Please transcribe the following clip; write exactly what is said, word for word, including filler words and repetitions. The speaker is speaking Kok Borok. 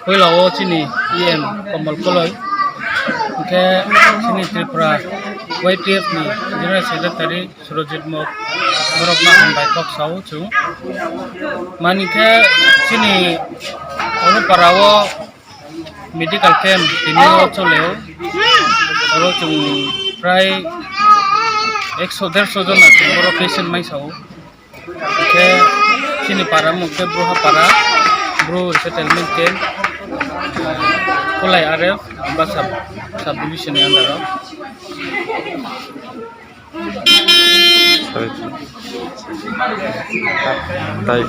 Puila o chini E M Komol Koloi, hwnkhe chini Tripura Y T F ni General Secretary Surojit Mok, borokno hambai kok sao chwng. Mani khe chini Orupara o medical camp tini o choleo. Oro chwng prai ekso derso jona chwng oro patient mai sao. Hwnkhe chini para mung khe Bruha para, Bru resettlement camp, Kulai R F, Ambasa sub, sub division ni under o. Tai, tai,